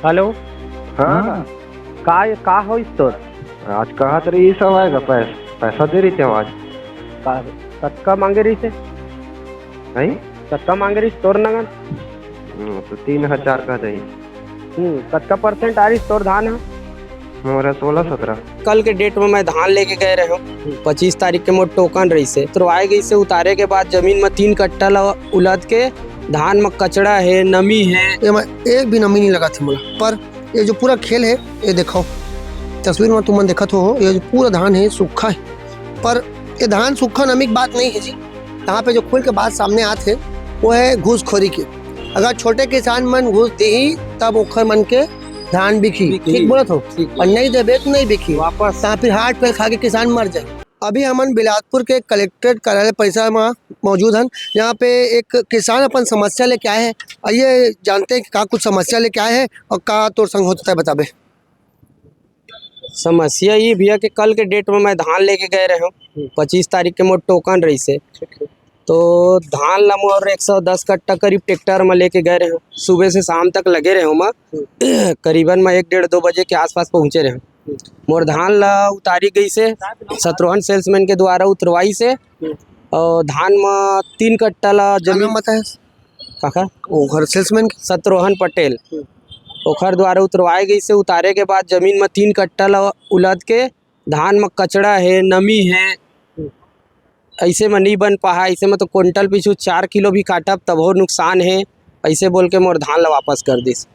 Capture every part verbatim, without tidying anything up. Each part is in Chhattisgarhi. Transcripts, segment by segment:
हेलो। हाँ। का, का होइस तोर? आज कहत रही, ये सब आएगा, पैस-, पैसा दे रही थे आज। का, कतका मांगे रही थे? नहीं? कतका मांगे रही तोर नगद? हम्म, तो तीन हजार का दही। हम्म, कतका परसेंट आ रही तोर धान ह? मोर सोलह सत्रह। कल के डेट में मैं धान लेके गए रहे हूँ, पच्चीस तारीख के मोर टोकन रही से, उतरवाए गई से, उतारे के बाद जमीन में तीन कट्टा ला उलद के धान में कचड़ा है, नमी है। ये मैं एक भी नमी नहीं लगा थे मोला, पर ये जो पूरा खेल है, ये देखो तस्वीर में तुमन देखत हो, ये जो पूरा धान है सूखा है, पर ये धान सूखा नमी की बात नहीं है जी। यहाँ पे जो खुल के बात सामने आत है, वो है घूसखोरी की। अगर छोटे किसान मन घूस दिही, तब ओखर मन के धान बिकी। बिकी। ठीक बोलत हो? ठीक। और नहीं देबे तो नहीं बिकी। वापस। तो फिर हार्ट फेल खा के किसान मर जाए। अभी हमन बिलासपुर के कलेक्ट्रेट कार्यालय परिसर में मौजूद हन, यहाँ पे एक किसान अपन समस्या लेके आए हैं। आइए जानते हैं कि का कुछ समस्या लेके आए हैं और का तोर संग होता है, बताबे। समस्या ये भैया कि कल के डेट में मैं धान लेके गए रहे हूँ, हम्म। पच्चीस तारीख के मोर टोकन रही से, ठीक है। तो धान ला मोर एक सौ दस कट्टा करीब ट्रैक्टर में लेके गए रहे हूँ, सुबह से शाम तक लगे रहे हूँ मैं। हम्म। करीबन मैं एक डेढ़ दो बजे के आसपास पहुँचे रहे हूँ। हम्म। मोर धान ला उतारी गई से, शत्रुघ्न सेल्समैन के द्वारा उतरवाई से, हम्म। और धान में तीन कट्टा ला का जमीन नाम बताए? काका? ओखर सेल्समैन के? शत्रुघ्न पटेल। हम्म। ओखर द्वारा उतरवाए गई से, उतारे के बाद जमीन में तीन कट्टा ला उलद के धान में कचड़ा है, नमी है, हम्म। ऐसे में नहीं बन पाहा। ऐसे में तो कुंटल पीछू चार किलो भी काटब तभो नुकसान है, ऐसे बोल के मोर धान ला वापस कर दिस।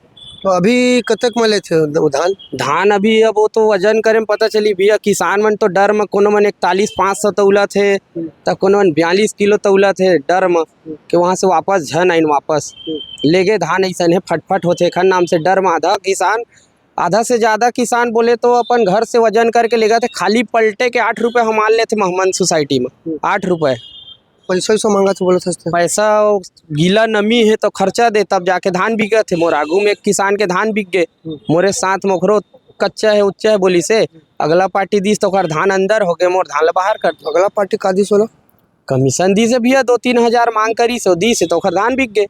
तो अभी कतक में लेथे वो धान? धान अभी अब वो तो वजन करे में पता चली भैया, किसान मन तो डर में, कोनो मन इकतालीस पाँच सौ तौलत है, हम्म। त कोनो मन बयालीस किलो तौलत है डर में, हम्म। कि वहाँ से वापस झन आइन वापस। हम्म। लेगे धान ऐसन है, फटफट होथे एखर नाम से डर में आधा किसान, आधा से ज्यादा किसान बोले तो अपन घर से वजन करके लेगा थे, खाली पलटे के आठ रुपए हम मान लेते महमन सोसाइटी में, हम्म। आठ रुपए। पैसा वैसा मांगा थे बोला था उसने? पैसा गीला नमी है तो खर्चा दे, तब जाके धान बिकत है। मोर आगू में एक किसान के धान बिक गए, हम्म। मोरे साथ में ओकरो कच्चा है, उच्चा है बोली से, अगला पार्टी दिस तो ओकर धान अंदर हो गए, मोर धान ला बाहर कर दे। अगला पार्टी का दिस बोला? कमीशन दिस है भैया, दो तीन हजार मांग करी से, दिस है तो ओकर धान बिक गए।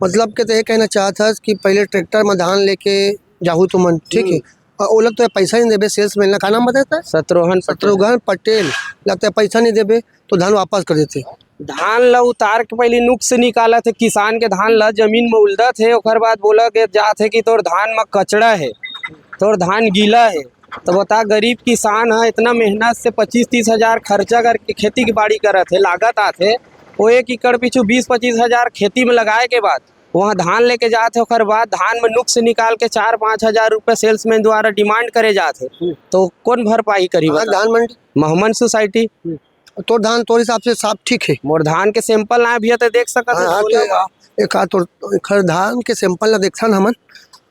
मतलब के तो ये कहना चाहत हस कि पहले ट्रैक्टर में धान लेके जाहू तुमन, ठीक है, हम्म। और ओला तो पैसा नहीं देबे, सेल्समैन ला, का नाम बताया था? शत्रुघ्न पटेल। शत्रुघ्न पटेल ला तो पैसा नहीं देबे, तो धान वापस कर देते। धान ला उतार के पहले नुक्स निकालत है, किसान के धान ला जमीन में उलदत है, ओकर बाद बोला के जात है कि तोर धान में कचड़ा है, तोर धान गीला है। तो बता, गरीब किसान है, इतना मेहनत से पच्चीस तीस हजार खर्चा करके खेती की बाड़ी करत है, लागत आत है, वो एक एकड़ पीछू बीस पच्चीस हजार खेती में लगाए के बाद वहाँ धान लेके जात है, ओकर बाद धान में नुक्स निकाल के चार पाँच हजार रुपये सेल्समैन द्वारा डिमांड करे जात है, हम्म। तो कौन भरपाई करी हाँ, बता? धान मंडी। महमन सोसाइटी। हम्म। तोर धान तोर हिसाब से साफ ठीक है? मोर धान के सैंपल ना भैया, तो देख सकत हाँ, है, हाँ, बोला तो बा। एक हाथ तोर, एखर धान के सैंपल ला देखथन हमन,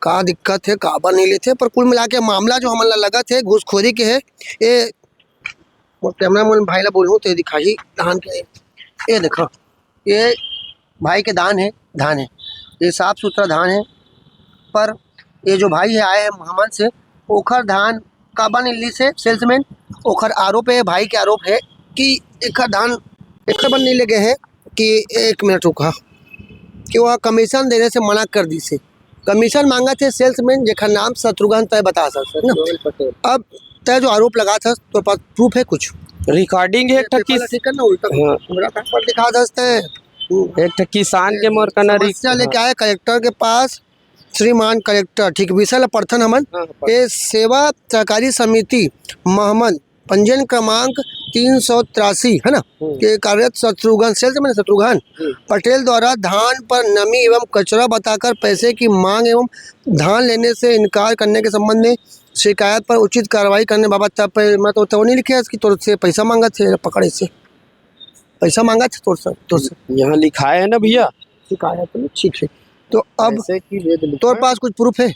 का दिक्कत है, काबर नहीं लेथे, पर कुल मिला के मामला जो हमन ला लगत है घूसखोरी के है। ये मोर कैमरा मैन भाई ला बोलहूँ तो ये दिखाही धान के, ये देखा, ये भाई के धान है, धान है, ये साफ सुथरा धान है, पर ये जो भाई है आए हैं महमन से, ओखर धान काबर नहीं ली से सेल्समैन, ओखर आरोप है, भाई के आरोप है कि एखर धान एखर बर नहीं ले गए हैं कि एक मिनट रुका, कि वह कमीशन देने से मना कर दी से। कमीशन मांगा थे सेल्समैन, जेखर नाम शत्रुघ्न तय बता सकते ना। शत्रुघ्न पटेल। अब तय जो आरोप लगा था, तो पास प्रूफ है कुछ? रिकॉर्डिंग है, एक ठा पेपर किस-, ठीक है ना, उल्टा हाँ। उल्टा पेपर दिखा दस्ते हैं। एक ठा किसान के मोर कना रिक-, समस्या लेके हाँ। आए कलेक्टर के पास, श्रीमान कलेक्टर, ठीक विषय ला पढ़थन हमन। हाँ, पढ़। ये सेवा सहकारी समिति महमन पंजीयन क्रमांक तीन सौ तिरासी है ना, हम्म। के कार्यरत शत्रुघ्न, सेल्स मैन शत्रुघ्न हम्म। पटेल द्वारा धान पर नमी एवं कचरा बताकर पैसे की मांग एवं धान लेने से इनकार करने के संबंध में शिकायत पर उचित कार्रवाई करने बाबत तब पे-, मैं तो, तो नहीं लिखे कि तोर से पैसा मांगा थे, पकड़े से पैसा मांगा थे तोर से, तोर से। यहाँ लिखाए है ना भैया? शिकायत में, ठीक है। तो अब पैसे की वेद लिखा तोर है। पास कुछ प्रूफ है?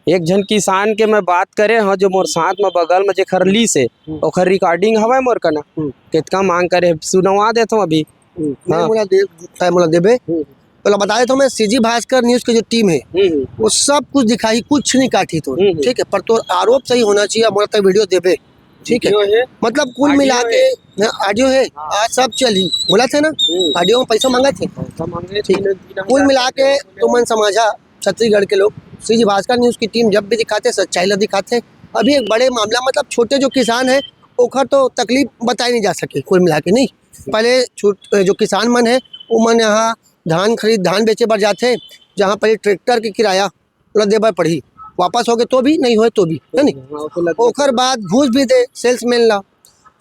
एक झन किसान के मैं बात करे हव, जो मोर साथ में बगल में जेखर लीस हे, हम्म। ओखर रिकॉर्डिंग हवय मोर कना। हम्म। कितना मांग करे, सुनवा देत हव अभी। हम्म। हाँ। नहीं, मोला दे, तय मोला देबे। हम्म। तोला बता देत हव मैं, सीजी भास्कर न्यूज के जो टीम है, हम्म, हम्म। वो सब कुछ दिखाही, कुछ नहीं काटी तो, हम्म, हम्म। ठीक है, पर तोर आरोप सही होना चाहिए, मोला तय वीडियो देबे, ठीक है? वीडियो है। मतलब कुल ऑडियो मिला है। के, हाँ, ऑडियो है, हाँ। आज सब चली, बोला थे ना, हम्म। ऑडियो में पैसा मांगा थे। पैसा मांगे, ठीक। तीन, तीन कुल हजार मिला के रुपये तुमन समझा, छत्तीसगढ़ के लोग। सीजी भास्कर न्यूज की टीम जब भी दिखाते, सच्चाई ला दिखाते। अभी एक बड़े मामला, मतलब, छोटे जो किसान है, ओखर तो तकलीफ बताई नहीं जा सके कुल मिला के, नहीं। पहले छूट, जो किसान मन है, वो मन यहाँ धान खरीद, धान बेचे बर जाथे, जहाँ पहले ट्रैक्टर के किराया ओला दे बर पड़ही, वापस होगे तो भी, नहीं होए तो भी, है नी? हाँ, वो तो लगता ओखर है। बाद घूस भी दे सेल्समैन ला,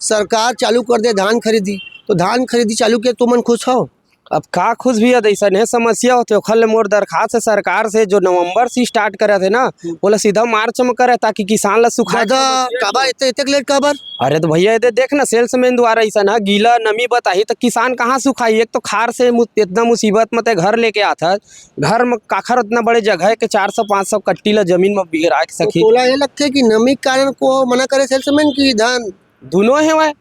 सरकार चालू कर दे धान खरीदी, तो धान खरीदी चालू किया, तुमन खुश हो? अब का खुश भी है, अइसन है समस्या होथे। ओखर ले मोर दरखास्त है सरकार से, जो नवंबर से स्टार्ट करे थे ना, हम्म। ओला सीधा मार्च में करे, ताकि किसान ला सुखाए ज्यादा। काबर इतने, इतने लेट काबर? अरे तो भैया, ये दे देख ना, सेल्समैन द्वारा अइसन है, गीला नमी बताही तो किसान कहाँ सुखाही? एक तो खार से मु-, इतना मुसीबत में ते घर लेके आत है, घर में काखर उतना बड़े जगह है कि चार सौ पाँच सौ कट्टी ला जमीन में बिगड़ा के तो सखी। तोला ये लगथे कि नमी के कारण को मना करे सेल्समैन की धान? दोनों है वह।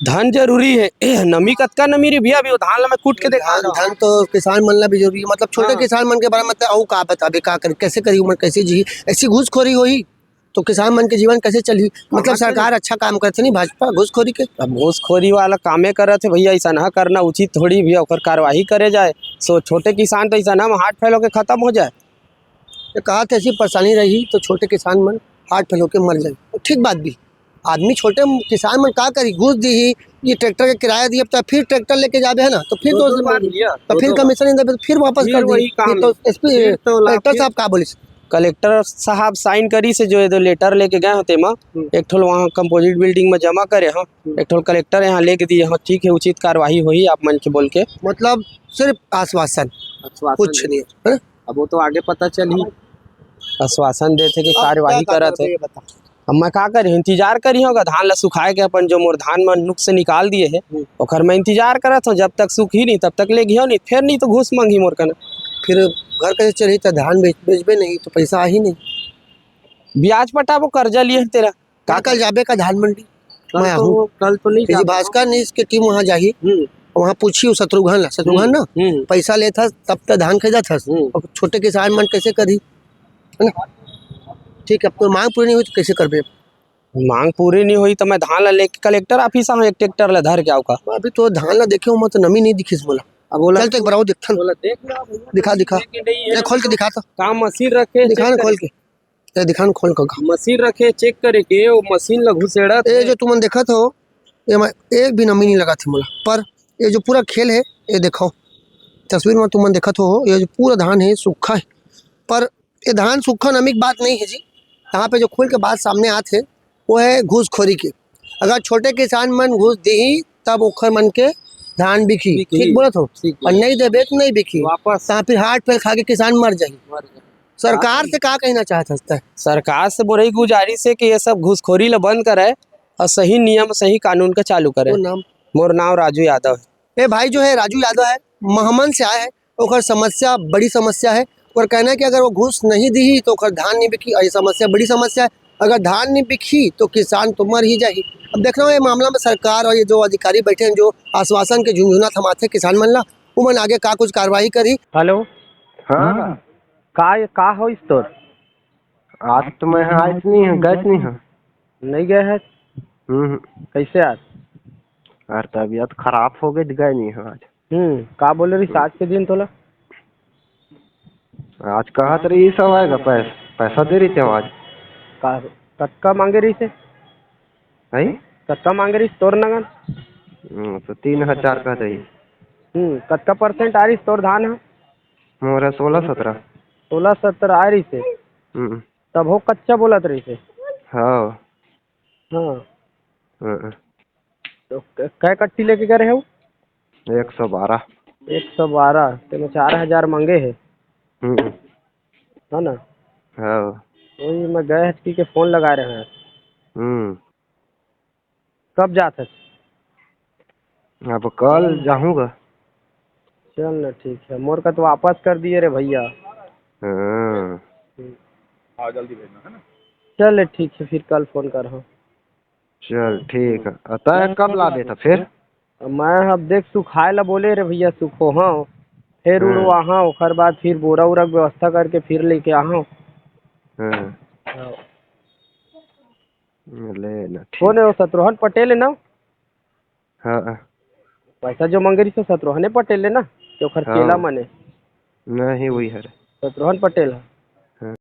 धान जरूरी है। नमी कतका नमी रे भैया, अभी वो धान ला मैं कूट के देखा धान, धान तो किसान मन ला भी जरूरी है, मतलब, छोटे हाँ। किसान मन के बारे में तो अऊ का बताबे, का करी, कैसे करी, उमन कैसे जी, ऐसी घूसखोरी होही तो किसान मन के जीवन कैसे चलही? मतलब, सरकार अच्छा काम करथे नहीं भाजपा, घूसखोरी के। अब घूसखोरी वाला कामे करत है भैया, अइसन हा करना उचित थोड़ी भैया, ओकर कार्रवाई करे जाए। सो छोटे किसान तो अइसन हा हार्ट फेल होके खत्म हो जाए। ये कहा थे ऐसी परेशानी रही तो छोटे किसान मन हार्ट फेल होके मर जाए, तो ठीक बात भी। आदमी छोटे किसान मन का करी, घूस दी ही, ये ट्रैक्टर के किराया दिए, तो फिर ट्रैक्टर लेके जाबे है ना, तो फिर दो, तो दो बार लिया, तो दो, फिर दो बार। कमीशन नहीं देबे, तो फिर वापस फिर कर दी। वही काम ये तो है। एसपी फिर तो ला-, कलेक्टर फिर साहब का बोलिस? कलेक्टर साहब साइन करी से जो ये दो लेटर लेके गए होते माँ, हम्म। एक ठो वहाँ कंपोजिट बिल्डिंग में जमा करे, हाँ, हम्म। एक ठो कलेक्टर यहाँ लेके दिए, हाँ, ठीक है, उचित कार्रवाई होही आप मन के बोल के। मतलब, सिर्फ आश्वासन, आश्वासन कुछ दे। नहीं है, है ना? अब वो तो आगे पता चलही। आश्वासन देथे कि अब कार्यवाही क्या करत करबे, हे। ये बता। अब मैं का करी, इंतजार करी होगा धान ला सुखाए के, अपन जो मोर धान मन नुक से निकाल दिए हे, हम्म। ओखर मैं इंतजार करत हूँ, जब तक सूखही नहीं तब तक ले घियो नहीं, फिर नहीं तो घूस मांगी मोर कना। फिर घर कैसे चलही, तो धान बेच, बेचबे नहीं तो पैसा आही नहीं। ब्याज पटाबो, कर्जा लिए हे तेरा। का कल जाबे का धान मंडी? कल मैं तो, आहूँ। कल तो नहीं सीजी जाबे। भास्कर न्यूज के टीम वहाँ जाही, हम्म। वहाँ पूछी शत्रुघ्न ला, शत्रुघ्न हम्म, ना, हम्म। पैसा लेत हस, तब तो धान खरीदत हस। हम्म। अब छोटे किसान मन कैसे करही? है ना? ठीक है, अब तो मांग पूरी नहीं हुई तो कैसे करबे? मांग पूरी नहीं हुई तो मैं धान ला लेके कलेक्टर ऑफिस आहूँ, एक ट्रैक्टर ला धर के आऊँ का? अभी तो धान ला देखे हूँ मैं तो नमी नहीं दिखिस मोला। अब ओला चल तो एक बार आओ देखथन। ओला देख ला भैया, दिखा, दिखा। लेके नहीं है। ले खोल के दिखा तो। काम मशीन रखे, दिखा चेक ना खोल करे। के। ये दिखा ना खोल के का। मशीन रखे, चेक करे के, वो मशीन ला घुसेड़त ए हे। जो तुमन देखत हो, ये मैं एक भी नमी नहीं लगा थे मोला, पर ये जो पूरा खेल है, ये देखो तस्वीर में तुमन देखत हो, ये जो पूरा धान है सूखा है, पर ये धान सूखा नमी की बात नहीं है जी। यहाँ पे जो खुल के बात सामने आत है, वो है घूसखोरी के। अगर छोटे किसान मन घूस दिही, तब ओखर मन के धान बिकी। बिकी। ठीक बोलत हो? ठीक और बोलत। नहीं देबे तो नहीं बिकी। वापस। तहाँ फिर हार्ट फेल खा के किसान मर जाही। मर जाही। सरकार से का कहना चाहत हस तैं? सरकार से मोर यही गुजारिश है कि ये सब घूसखोरी ला बंद करे और सही नियम, सही कानून का चालू करे। वो नाम? मोर नाम राजू यादव है। ये भाई जो है राजू यादव है, महमन से आए हैं। ओकर समस्या बड़ी समस्या है। ओकर कहना है कि अगर वो घूस नहीं दिही तो ओकर धान नहीं बिकी, और ये समस्या बड़ी समस्या है। अगर धान नहीं बिकही तो किसान तो मर ही जाही। अब देखना हो ये मामला में सरकार और ये जो अधिकारी बैठे हैं, जो आश्वासन के झुनझुना थमाथे किसान मन ला, उमन आगे का कुछ कार्रवाई करही। हेलो। हाँ। हाँ। का, का होइस तोर? आज तो मैं यहाँ आइस नहीं हूँ, गैस नहीं हूँ। नहीं गए है? हम्म। कैसे आज? यार, तबीयत खराब हो गई, गए नहीं हूँ आज। हम्म, का बोले रही आज के दिन तोला? आज कहत रही सब आएगा, पैस-, पैसा दे रही थे आज। का, कतका मांगे रही से? हैं? कतका मांगे रही तोर नगन? हम्म, तो तीन हजार कहत रही। हम्म, कतका परसेंट आ रही तोर धान ह? मोर सोलह सत्रह। सोलह सत्रह आ रही से? हम्म। तब हो कच्चा बोलत रही से? हाँ। हाँ। हाँ। तो क-, कै कट्टी लेके गए रहे हो? एक सौ बारह। एक सौ बारह, तेमे चार हजार मांगे हे। हम्म। है ना? हाँ। वही मैं गए हचकी के फोन लगा रहे हैं। हम्म। कब जात हस? अब कल जाहूँगा। चल ना, ठीक है। मोर का तो वापस कर दिए रे भैया। हाँ। हम्म। हाँ, जल्दी भेजना, है ना? चल, ठीक है, फिर कल फोन कर हो। चल, ठीक है। आ, तय कब लाबे त फिर? मैं अब देख, सुखाए ला बोले रे भैया, सुखो हाँ, फिर हाँ। उड़वा हाँ, ओकर बाद फिर बोरा उरा के व्यवस्था करके फिर लेके आ हाँ। हाँ। हाँ। ले ना, ठीक। कौन है वो, शत्रुघ्न पटेल है ना? हाँ। पैसा जो मांगे रही, शत्रुघ्न पटेल है ना, कि ओकर हाँ। चेला मने? नहीं, वही हरे। रोहन पटेल ह।